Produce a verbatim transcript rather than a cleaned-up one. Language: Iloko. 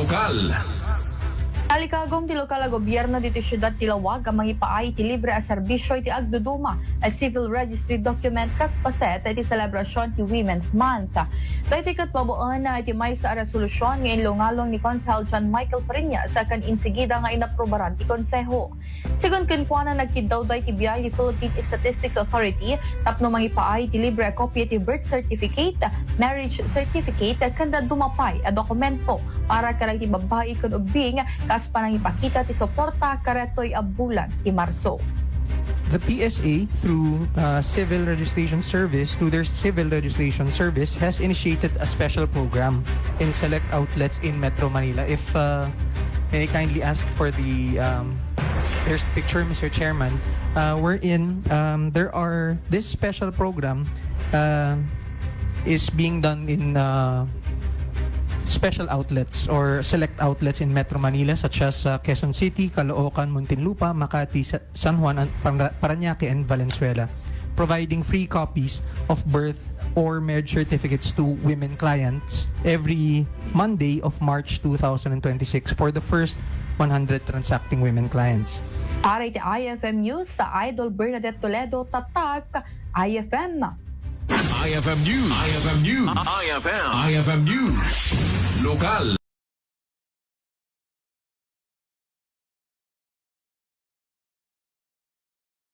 Lokal. Talikagum ti lokal a gobierno ditoy siudad ti Laoag a mangipaay iti libre a serbisio iti agduduma a civil registry document kas paset iti selebrasion ti Women's Month. Daytoy ket babaen iti maysa a resolusion nga inlungalung ni Konsehal John Michael Fariñas ken insigida nga inaprubaran ti Konseho. Segun kenkuana, nagkiddawda iti biay ti Philippine Statistics Authority tapno mangipaay ti libre a kopia ti birth certificate, marriage certificate, ken dadduma pay a dokumento para kadagiti babbai ken ubbing kas panangipakita ti suporta kadaytoy a bulan ti Marso. The P S A, through uh, Civil Registration Service, through their Civil Registration Service, has initiated a special program in select outlets in Metro Manila. If uh, may I kindly ask for the um, there's picture, Mister Chairman, uh, wherein um, there are this special program uh, is being done in uh, special outlets or select outlets in Metro Manila, such as uh, Quezon City, Caloocan, Muntinlupa, Makati, Sa- San Juan, and Para- Parañaque, and Valenzuela, providing free copies of birth or marriage certificates to women clients every Monday of March two thousand twenty-six for the first one hundred transacting women clients. Para iti I F M News, sa Idol Bernadette Toledo, Tatak I F M. I F M News. I F M News. I F M. I F M News. Lokal.